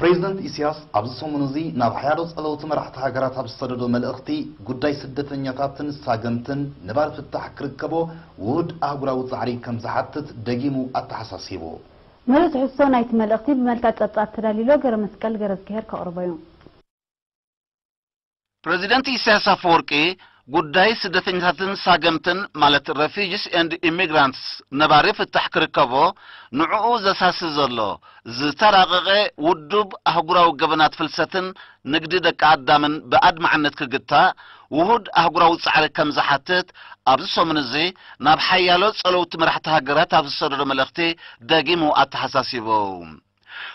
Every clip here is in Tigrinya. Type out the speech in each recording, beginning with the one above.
ፕሬዚደንት ኢሳያስ ኣብዚ ሰሙን እዚ ናብ ሓያሎ ጸለውቲ መራሕቲ ሃገራት ኣብ ዝሰደዶ መልእኽቲ፣ ጉዳይ ስደተኛታትን ሳገምትን ነባሪ ፍታሕ ክርከቦ ውሁድ ኣህጉራዊ ጻዕሪ ከም ዝሓትት ደጊሙ ኣተሓሳሲቡ። ምሉእ ትሕዝቶ ናይቲ መልእኽቲ ብመልክዕ ጸብጻብ ተዳልዩ ኣሎ። ገረመስቀል ገረዝግሄር ከቕርቦ እዩ። ፕረዚደንት ኢሳያስ ኣፈወርቂ፣ ጉዳይ ስደተኛታትን ሳገምትን ማለት refugees and immigrants ነባሪ ፍታሕ ክርከቦ ንዕኡ ዘሳሲ ዘሎ ዝተራቐቐ ውዱብ ኣህጉራዊ ገበናት ፍልሰትን ንግዲ ደቂ ኣዳምን ብኣድማዕነት ክግታእ ውሁድ ኣህጉራዊ ጻዕሪ ከም ዝሓትት ኣብዚ ሰሙን እዚ ናብ ሓያሎ ጸለውቲ መራሕቲ ሃገራት ኣብ ዝሰደዶ መልእኽቲ ደጊሙ ኣተሓሳሲቡ።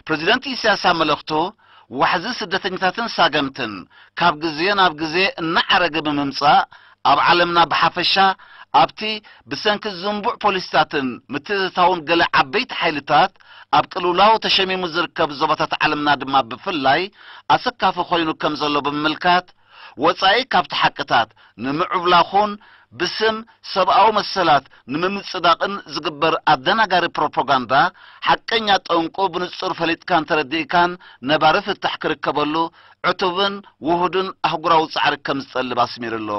ፕረዚደንት ኢሳያስ ኣብ መልእኽቱ፣ ዋሕዚ ስደተኛታትን ሳገምትን ካብ ግዜ ናብ ግዜ እናዓረገ ብምምጻእ፣ ኣብ ዓለምና ብሓፈሻ ኣብቲ ብሰንኪ ዝንቡዕ ፖሊሲታትን ምትእትታውን ገለ ዓበይቲ ሓይልታት ኣብ ቅልውላው ተሸሚሙ ዝርከብ ዞባታት ዓለምና ድማ ብፍላይ ኣሰካፊ ኮይኑ ከም ዘሎ ብምምልካት፣ ወጻኢ ካብቲ ሓቅታት ንምዕብላኹን ብስም ሰብኣዊ መሰላት ንምምጽዳቕን ዝግበር ኣደናጋሪ ፕሮፓጋንዳ ሓቀኛ ጠንቁ ብንጹር ፈሊጥካን ተረዲእካን ነባሪ ፍታሕ ክርከበሉ ዕቱብን ውሁድን ኣህጉራዊ ጻዕሪ ከም ዝጠልብ ኣስሚሩ ኣሎ።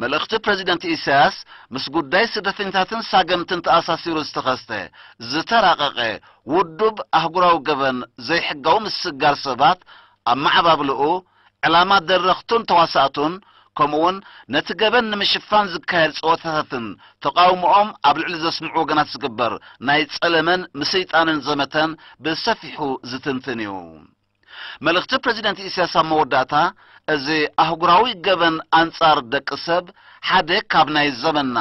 መልእኽቲ ፕረዚደንት ኢሳያስ ምስ ጉዳይ ስደተኛታትን ሳገምትን ተኣሳሲሩ ዝተኸስተ ዝተራቐቐ ውዱብ ኣህጉራዊ ገበን ዘይሕጋዊ ምስግጋር ሰባት ኣመዓባብልኡ ዕላማ ደረኽቱን ተዋሳእቱን ከምኡውን ነቲ ገበን ንምሽፋን ዝካየድ ጸወታታትን ተቓውሞኦም ኣብ ልዕሊ ዘስምዑ ወገናት ዝግበር ናይ ጸለመን ምስይጣንን ዘመተን ብሰፊሑ ዝትንትን እዩ። መልእኽቲ ፕረዚደንት ኢሳያስ ኣብ መወዳእታ፣ እዚ ኣህጉራዊ ገበን ኣንጻር ደቂ ሰብ ሓደ ካብ ናይ ዘመንና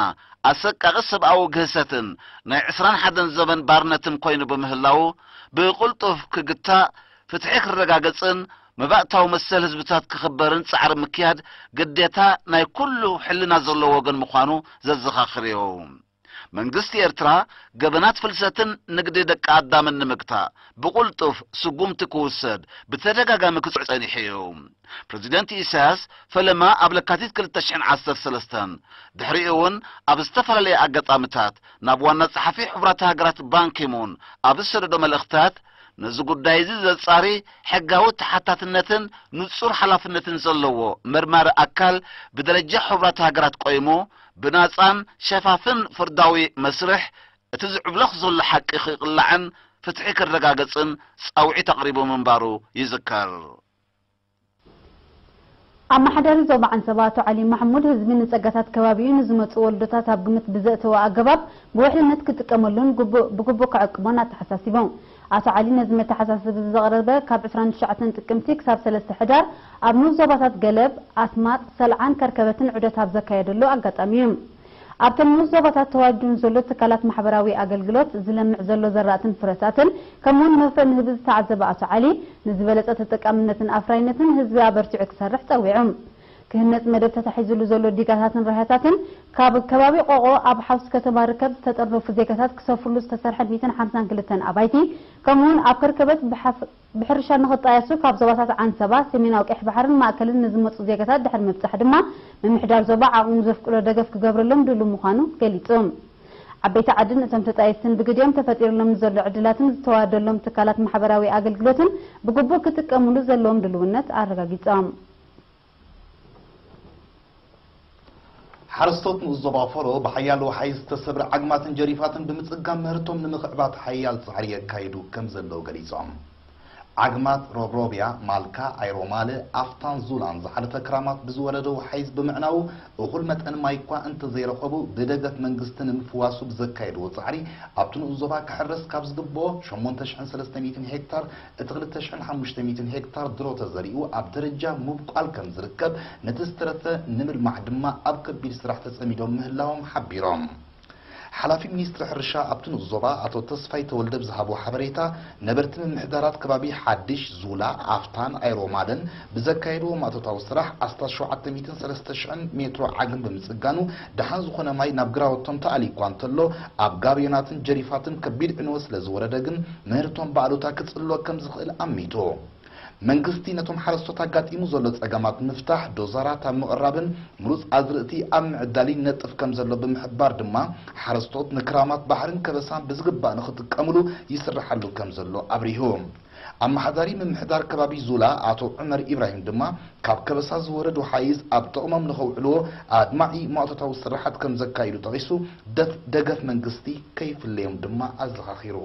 ኣሰቃቒ ሰብኣዊ ግህሰትን ናይ ዕስራን ሓደን ዘበን ባርነትን ኮይኑ ብምህላዉ ብቕልጡፍ ክግታእ፣ ፍትሒ ክረጋገጽን መባእታዊ መሰል ህዝብታት ክኽበርን ጻዕሪ ምክያድ ግዴታ ናይ ኩሉ ሕልና ዘለዎ ወገን ምዃኑ ዘዘኻኽር እዩ። መንግስቲ ኤርትራ ገበናት ፍልሰትን ንግዲ ደቂ ኣዳምን ንምግታእ ብቕልጡፍ ስጉምቲ ክውሰድ ብተደጋጋሚ ክጽውዕ ጸኒሑ እዩ። ፕረዚደንት ኢሳያስ ፈለማ ኣብ ለካቲት ክልተ ሽሕን ዓሰርተ ሰለስተን ድሕሪኡ እውን ኣብ ዝተፈላለየ ኣጋጣሚታት ናብ ዋና ጸሓፊ ሕቡራት ሃገራት ባንኪሙን ኣብ ዝሰደዶ መልእኽትታት ነዚ ጉዳይ እዚ ዘጻሪ ሕጋዊ ተሓታትነትን ንጹር ሓላፍነትን ዘለዎ መርማሪ ኣካል ብደረጃ ሕቡራት ሃገራት ቆይሙ ብናጻን ሸፋፍን ፍርዳዊ መስርሕ እቲ ዝዕብለኽ ዘሎ ሓቂ ክቕላዕን ፍትሒ ክረጋገጽን ጻውዒት ኣቕሪቡ ምንባሩ ይዝከር። ኣመሓዳሪ ዞባ ዓንሰባ ኣቶ ዓሊ ማሕሙድ፣ ህዝቢ ንጸጋታት ከባቢኡ ንዝመጹ ወለዶታት ኣብ ግምት ብዘእተወ ኣገባብ ብውሕልነት ክጥቀመሉን ግቡእ- ብግቡእ ክዕቅቦን ኣተሓሳሲቦም። ኣቶ ዓሊ ነዚ መተሓሳስቢ ዘቕረበ ካብ ዕስራን ትሽዓተን ጥቅምቲ ክሳብ ሰለስተ ሕዳር ኣብ ንኡስ ዞባታት ገለብ፣ ኣስማጥ፣ ሰልዓን ከርከበትን ዑደት ኣብ ዘካየደሉ ኣጋጣሚ እዩ። ኣብተን ንኡስ ዞባታት ተዋዲዱ ንዘሎ ትካላት ማሕበራዊ ኣገልግሎት፣ ዝለምዕ ዘሎ ዘራእትን ፍረታትን ከምኡውን መፍረ ንህቢ ዝተዓዘበ ኣቶ ዓሊ፣ ንዝበለጸ ተጠቃምነትን ኣፍራይነትን ህዝቢ ኣበርቲዑ ክሰርሕ ጸዊዑ። ክህነጽ መደብ ተታሒዙሉ ዘሎ ዲጋታትን ራህያታትን፣ ካብ ከባቢ ቆቆ ኣብ ሓውሲ ከተማ ርከብ ዝተጠርነፉ ዜጋታት ክሰፍርሉ ዝተሰርሐ ሚእትን ሓምሳን ክልተን ኣባይቲ፣ ከምኡውን ኣብ ከርከበት ብሓፍ- ብሕርሻ ንኽጣየሱ ካብ ዞባታት ዓንሰባ፣ ሰሜናዊ ቀይሕ ባሕርን ማእከልን ንዝመጹ ዜጋታት ድሕሪ ምብጻሕ ድማ፣ ምምሕዳር ዞባ ዓቕሙ ዘፍቅዶ ደገፍ ክገብረሎም ድሉው ምዃኑ ገሊጹ። ዓበይቲ ዓድን እቶም ተጣየስትን ብግዲኦም ተፈጢሩሎም ንዘሎ ዕድላትን ዝተዋደሎም ትካላት ማሕበራዊ ኣገልግሎትን ብግቡእ ክጥቀሙሉ ዘለዎም ድልውነት ኣረጋጊጾም። ሓረስቶት ንኡስ ዞባ ፈሮ ብሓያሎ ሓይዝ ዝተሰብረ ዓግማትን ጀሪፋትን ብምጽጋም ምህርቶም ንምኽዕባት ሓያል ጻዕሪ የካይዱ ከም ዘለዉ ገሊጾም። ዓግማት ሮብሮብያ፣ ማልካ፣ ኣይሮማለ፣ ኣፍታን ዙላን ዝሓለፈ ክራማት ብዝወለዶ ሓይዝ ብምዕናዉ እኹል መጠን ማይ እኳ እንተዘይረኸቡ ብደገፍ መንግስቲ ንምፍዋሱ ብዘካየድዎ ጻዕሪ ኣብቲ ንኡስ ዞባ ክሕረስ ካብ ዝግብኦ ሸሞንተ ሽሕን ሰለስተ ሚእትን ሄክታር እቲ ክልተ ሽሕን ሓሙሽተ ሚእትን ሄክታር ድሮ ተዘሪኡ ኣብ ደረጃ ምብቋል ከም ዝርከብ ነቲ ዝተረፈ ንምልማዕ ድማ ኣብ ከቢድ ስራሕ ተጸሚዶም ምህላዎም ሓቢሮም። ሓላፊ ሚኒስትሪ ሕርሻ ኣብቲ ንኡስ ዞባ ኣቶ ተስፋይ ተወልደ ብዝሃቦ ሓበሬታ፣ ነበርቲ ምምሕዳራት ከባቢ ሓድሽ፣ ዙላ፣ ኣፍታን ኣይሮማልን ብዘካየድዎ ማእቶታዊ ስራሕ ኣስታት ሸውዓተ ሚእትን ሰለስተ ሽሕን ሜትሮ ዓግን ብምጽጋኑ ደሓን ዝኾነ ማይ ናብ ግራውቶም ተኣልዩ እኳ እንተሎ፣ ኣብ ጋብዮናትን ጀሪፋትን ከቢድ ዕንወት ስለ ዝወረደ ግን ምህርቶም ብኣሉታ ክጽሎ ከም ዝኽእል ኣሚቱ። መንግስቲ ነቶም ሓረስቶት ኣጋጢሙ ዘሎ ጸገማት ንምፍታሕ ዶዘራት ኣብ ምቕራብን ምሩጽ ኣዝርእቲ ኣብ ምዕዳልን ይነጥፍ ከም ዘሎ ብምሕባር ድማ፣ ሓረስቶት ንክራማት ባሕርን ከበሳን ብዝግባእ ንኽጥቀምሉ ይስርሓሉ ከም ዘሎ ኣብሪሁ። ኣመሓዳሪ ምምሕዳር ከባቢ ዙላ ኣቶ ዑመር ኢብራሂም ድማ፣ ካብ ከበሳ ዝወረዱ ሓይዝ ኣብ ጥቕሞም ንኸውዕልዎ ኣድማዒ ማእቶታዊ ስራሓት ከም ዘካይዱ ጠቒሱ፣ ደፍ-፣ ደገፍ መንግስቲ ከይፍለዮም ድማ ኣዘኻኺሩ።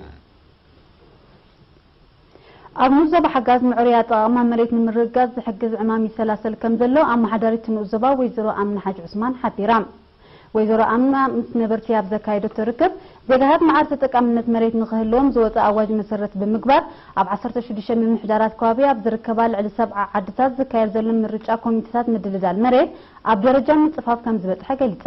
ኣብ ንኡስ ዞባ ሓጋዝ ምዕሩይ ኣጠቓቕማ መሬት ንምርግጋጽ ዝሕግዝ ዕማም ይሰላሰል ከም ዘሎ ኣመሓዳሪት ንኡስ ዞባ ወይዘሮ ኣምና ሓጅ ዑስማን ሓቢራ። ወይዘሮ ኣምና ምስ ነበርቲ ኣብ ዘካየደቶ ርክብ፣ ዜጋታት መዓር ተጠቃምነት መሬት ንኽህልዎም ዝወፀ ኣዋጅ መሰረት ብምግባር፣ ኣብ ዓሰርተ ሽዱሽተ ምምሕዳራት ከባቢ ኣብ ዝርከባ ልዕሊ ሰብዓ ዓድታት ዝካየድ ዘሎ ምርጫ ኮሚቴታት ምድልዳል መሬት ኣብ ደረጃ ምፅፋፍ ከም ዝበፅሐ ገሊፃ።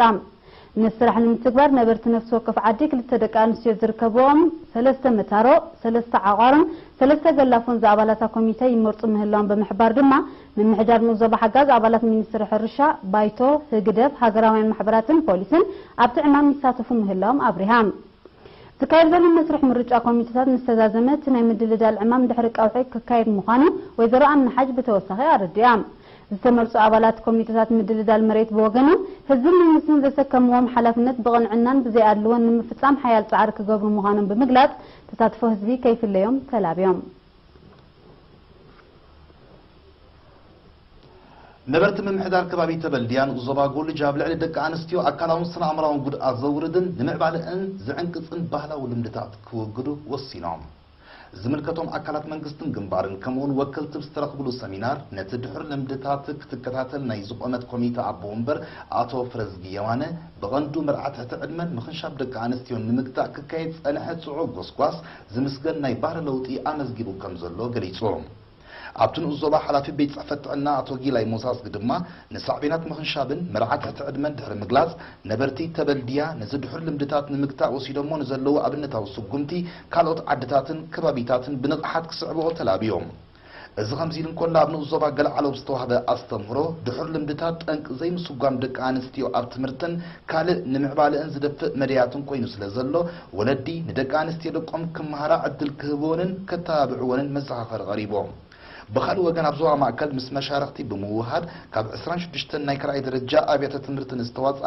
ነዚ ስራሕ ንምትግባር ነበርቲ ነፍሲ ወከፍ ዓዲ ክልተ ደቂ ኣንስትዮ ዝርከብኦም ሰለስተ መታሮ፣ ሰለስተ ዓቋርን ሰለስተ ገላፎን ዝኣባላታ ኮሚተ ይመርፁ ምህላዎም ብምሕባር ድማ፣ ምምሕዳር ንኡስ ዞባ ሓጋዝ ኣባላት ሚኒስትሪ ሕርሻ፣ ባይቶ፣ ህግደፍ፣ ሃገራውያን ማሕበራትን ፖሊስን ኣብቲ ዕማም ይሳተፉ ምህላዎም ኣብሪሃ። ዝካየድ ዘሎ መስርሕ ምርጫ ኮሚተታት ምስ ተዛዘመ፣ እቲ ናይ ምድልዳል ዕማም ድሕሪ ቀውዒ ክካየድ ምዃኑ ወይዘሮ ኣምና ሓጅ ብተወሳኺ ኣረዲኣ። ዝተመርጹ ኣባላት ኮሚተታት ምድልዳል መሬት ብወገኖም፣ ህዝብን መንግስትን ዘሰከምዎም ሓላፍነት ብቕንዕናን ብዘይኣድልዎን ንምፍጻም ሓያል ጻዕሪ ክገብሩ ምዃኖም ብምግላጽ፣ ተሳትፎ ህዝቢ ከይፍለዮም ተላብዮም። ነበርቲ ምምሕዳር ከባቢ ተበልድያ ንኡስ ዞባ ጎልጅ ኣብ ልዕሊ ደቂ ኣንስትዮ ኣካላውን ስነ ኣእምራውን ጉድኣት ዘውርድን ንምዕባለአን ዝዕንቅጽን ባህላዊ ልምድታት ክወግዱ ወሲኖም። ዝምልከቶም ኣካላት መንግስትን ግንባርን ከምኡውን ወከልቲ ብዝተረኽብሉ ሰሚናር፣ ነቲ ድሑር ልምድታት ክትከታተል ናይ ዝቖመት ኮሚተ ኣቦ ወንበር ኣቶ ፍረዝጊ የማነ፣ ብቐንዱ መርዓ ትሕቲ ዕድመን ምኽንሻብ ደቂ ኣንስትዮን ንምግታእ ክካየድ ዝጸንሐ ጽዑቕ ጎስጓስ ዝምስገን ናይ ባህሪ ለውጢ ኣመዝጊቡ ከም ዘሎ ገሊጹ። ኣብቲ ንኡስ ዞባ ሓላፊ ቤት ጽሕፈት ጥዕና ኣቶ ጊላይ ሞሳስግ ድማ፣ ንሳዕቤናት ምኽንሻብን መርዓ ትሕቲ ዕድመን ድሕሪ ምግላጽ፣ ነበርቲ ተበልድያ ነዚ ድሑር ልምድታት ንምግታእ ወሲዶሞ ንዘለዉ ኣብነታዊ ስጉምቲ ካልኦት ዓድታትን ከባቢታትን ብንቕሓት ክስዕብኦ ተላብዮም። እዚ ከምዚ ኢሉ እንከሎ፣ ኣብ ንኡስ ዞባ ገለዓሎ ብዝተዋህበ ኣስተምህሮ፣ ድሑር ልምድታት ጠንቂ ዘይምስጓም ደቂ ኣንስትዮ ኣብ ትምህርትን ካልእ ንምዕባለአን ዝደፍእ መዳያትን ኮይኑ ስለ ዘሎ፣ ወለዲ ንደቂ ኣንስትዮ ደቆም ክመሃራ ዕድል ክህብወንን ከተባብዕወንን መዘኻኸሪ ቀሪቦም። ብኻልእ ወገን፣ ኣብ ዞባ ማእከል ምስ መሻርኽቲ ብምውህሃድ፣ ካብ ዕስራን ሽዱሽተን ናይ ካልኣይ ደረጃ ኣብያተ ትምህርቲ ንዝተዋጽኣ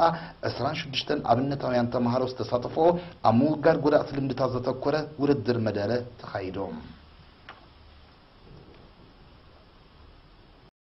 ዕስራን ሽዱሽተን ኣብነታውያን ተምሃሮ ዝተሳተፍኦ ኣብ ምውጋድ ጎዳእቲ ልምድታት ዘተኮረ ውድድር መደረ ተኻይዶም።